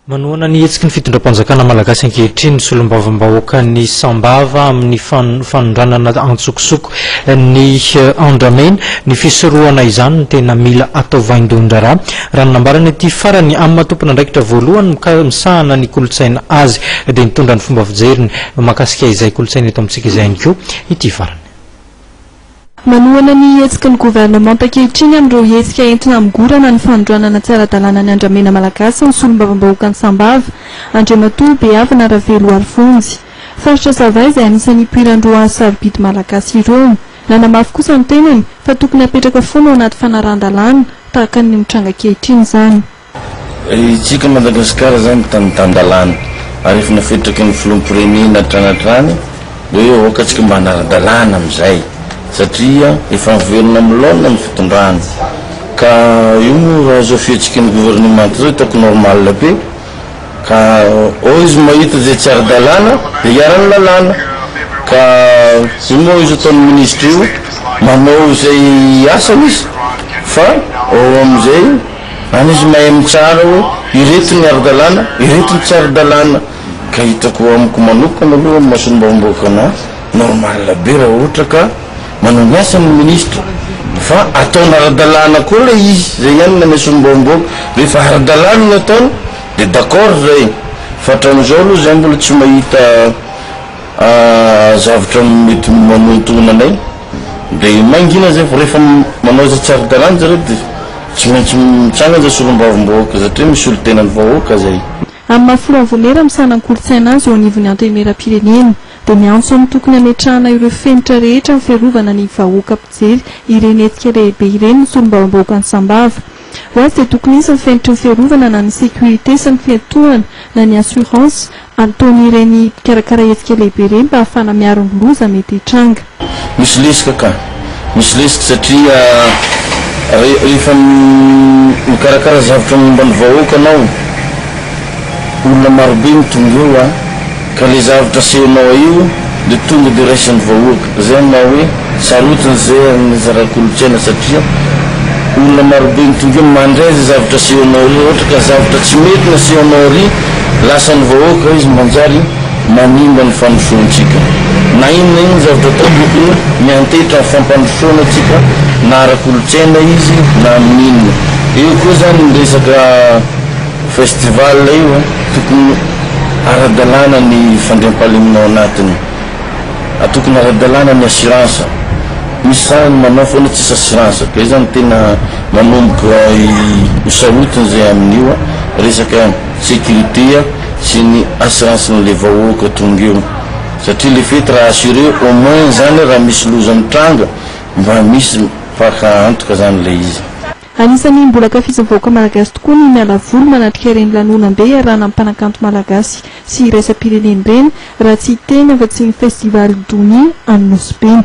Manohana ny hetsiky ny fitondram-panjakana malagasy ankehitriny ny solombavambahoakan'i Sambava amin'ny fanondranana antsokosoko ny andramena. Ny fisorohana izany no tena mila atao vaindohan-draharaha, raha ny nambaran'ity farany. Amin'ny maha tompon'andraikitra voalohany misahana ny kolontsaina azy dia nitondra ny fomba fijeriny mahakasika izay kolontsaina eto amintsika izay ihany koa ity farany. Manohana ny hetsiky ny governemanta ankehitriny amin'ireo hetsika entina hamongorana ny fanondranana tsy ara-dalàna ny andramena malagasy ny solombavambahoakan'i Sambava, Andriamatoa Behavina Raveloarivonjy. Faritra Sava izay anisan'ny hipoiran'ireo hazo sarobidy malagasy ireo. Nanamafy kosa ny tenany fa tokony hapetraka foana ao anaty fanarahan-dalàna tahaka ny mitranga ankehitriny izany. Itsika Madagasikara zany tany tan-dalàna ary efa nafetraky ny filoham-pirenena hatrany hatrany hoe aoka tsika mba hanara-dalàna amin'izay satria efa miverina amin'ny laonina ny fitondrana ka io moa raha zao fihetsiky ny gouvernemanta zao hitako normal be Ka ao izy mahita izay tsy ara-dalàna dia iharan'ny lalàna. Ka io moa izy ataon'ny minisitra io, manao izay asany izy fa ao amin'izay any izy mahay mitsara hoe ireto ny ara-dalàna, ireto ny tsy ara-dalàna. Ka hitako amiko manokana aloha amin'ny maha solombavambahoaka anah, normal be raha ohatra ka manao ny asany ny minisitra fa ataony ara-dalàna koa ilay izy, zay ihany ny anay solombavambahoaka, rehefa ara-dalàna ny ataony dia d'accord zay, fa hatramin'izao aloha zay mbola tsy mahita zavatra mety manohintohina anay, dia mangina zay fa rehefa manao izay tsy ara-dalàna zareo dia tsy maintsy mitsangana zay solombavambahoaka satria misolo tena ny vahoaka zay. Amin'ny maha filohan'ny Vaomiera misahana ny kolontsaina azy eo anivon'ny Antenimierampirenena, dia miantso amin'ny tokony hametrahana ireo fenitra rehetra amin'ny fiarovana ny vahoaka mpijery ireny hetsika lehibe ireny ny solombavambahoakan'i Sambava. Ho azy dia tokony hisy ny fenitry ny fiarovana na ny sécurité sy ny fiantohana na ny assurance ataon'ireny mpikarakara hetsika lehibe ireny mba hahafahana miaro ny loza mety hitranga. Misy lesoka ka. Misy lesoka satria rehefa mikarakara zavatra momba ny vahoaka anao, olona marobe no tonga eo an, ka le zavatra asehonao io de tonga de raisin'ny vahoaka. Zay ny maha hoe sarotiny zay amin'ny resaka kolontsaina satria olona marobe no tonga eo mandray zay zavatra asehonao ary, raha ohatra ka zavatra tsy mety no asehonao ary, lasan'ny vahoaka izy manjary manimba ny fandrosoantsika. Na inona na inona zavatra atao tokony miantehitra amin'ny fampandrosoana tsika na ara-kolontsaina izy na amin'ny inona. Eo koa zany ny resaka festival io tokony ara-dalàna ny fandriampahalemana ao anatiny. Tokony ara-dalàna ny assurance. Misy zany ny manao foana tsisy assurance. Ka io zany tena manomboka ho sarotiny zay amin'io resaka sécurité sy ny assurance-n'le vahoaka tonga eo. Satria le fety raha assuré au moins zany raha misy loza mitranga mba misy mpaka antoka zany le izy. Anisan'ny mbola ankafizin'ny vahoaka malagasy tokoa ny miala voly manatrika ireny lanonam-be iarahana amin'ny mpanakanto malagasy sy iraisam-pirenena ireny, raha tsy hiteny afa-tsy ny Festival Donia any Nosy Be.